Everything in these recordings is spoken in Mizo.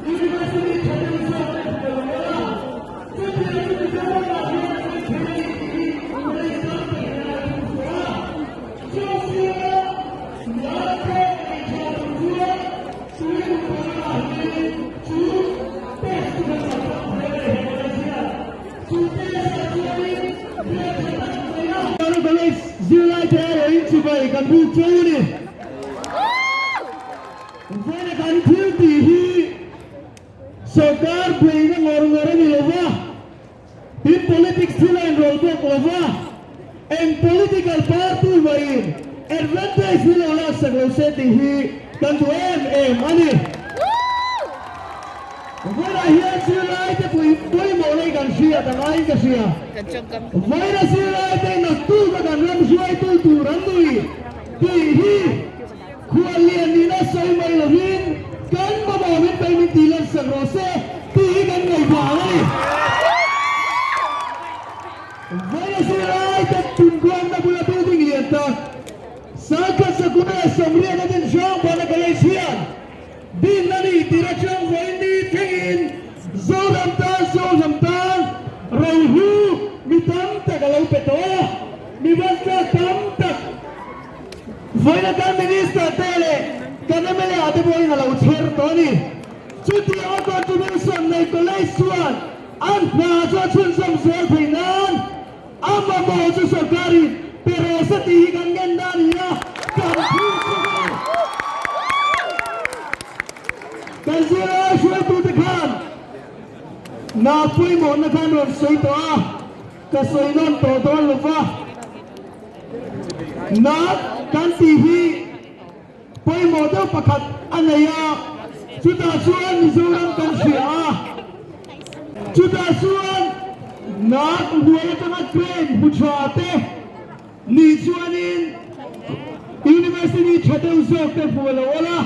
University tha deuh zawk te hmu lo ila, chutiang chu Mizoramah hian a thleng thei a ni tih hi college tam takin a lo thung fo a. Chung zinga Narte ei tha tur chuan tui duhthawhna hian chu test chu kan lo tak hle mai he college hian. Chu test ah chuanin grade tha tak mai a. Mizoram College zirlaite aiawhin chibai kan buk cheu a ni. Vawiina kan thil tih hi sawrkar buaina ngawr ngawr a ni lo va, tin politics thil a inrawlh bawk lo va, eng political party mahin advantage hi lo laksak lo se tih hi kan duh em em a ni. Vawiinah hian zirlaite pawimawh hi kan hriat a ngaiin ka hria. Vawiina zirlaite naktuk a kan ram hruaitu tur an ni tih hi Khuallian nihna sawi mai lovin kan mamawh min pei min tih lansak rawh se tih hi kan ngaihtuah ang a ni. Vawiin zirlaite tunkuangna bula building lian tak Sangkhat Sakura Sawmriat a din hrang Bana College hian din a ni tih atang vawiin ni thlengin Zoram tan Zoram tan rohlu mi tam tak a lo pe tawh a, mi vantlak tam tak Vawiina kan Minister te leh kan mla te pawhin a lo chher tawh a ni. Chutianga contribution nei college chuan an hna chu a chhunzawm zel theih nan a mamawh chu sorkarin pe rawh se tih hi kan ngen dan a ni a, kan thlir chhuk a ni. Kan zirlai hruaitute khan hna pawimawhna khan rawn sawi tawh a, ka sawi nawn tawh dawn lo va. Na kan tih hi pawimawh deuh pakhat a nei a, chutah chuan Mizoram kan hria a, chutah chuan nak hnuai atanga train hmu tha te nih chuanin University tha deuh zawk te hmu a lo awl a,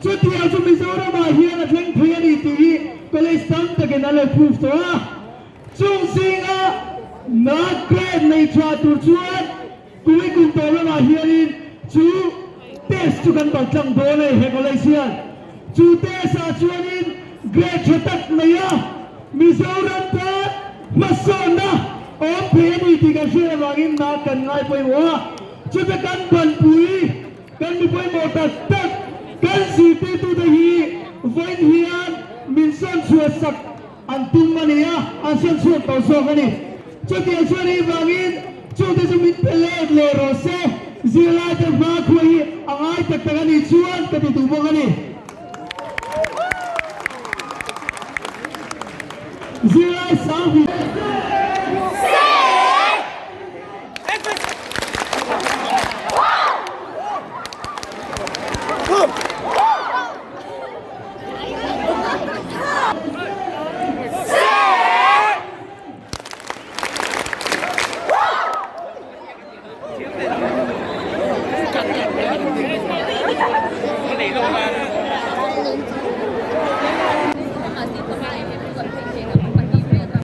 chutiang chu Mizoramah hian a thleng thei a ni tih hi college tam takin an lo proof tawh a. Chung zinga nat grade nei tha tur chuan Kui kum tawh lamah hianin chu test chu kan bal tlang dawn a ni he college hian. Chu test ah chuanin grade tha tak nei a Mizoram tan hmasawnna awm thei a ni tih kan hriat avangin nat kan ngai pawimawh a, chuta kan banpui kan mi pawimawh tak tak kan zirtirtute hi vawiin hian min sawn chhuah sak An tum a ni a, an sawn chhuak tawh zawk a ni. Chutiang chuan hei vangin chungte chu min pe let leh rawh se, zirlaite hmakhua hi a ngai tak tak a nih chuan ka ti duh bawk a ni. Zirlai sang hnih.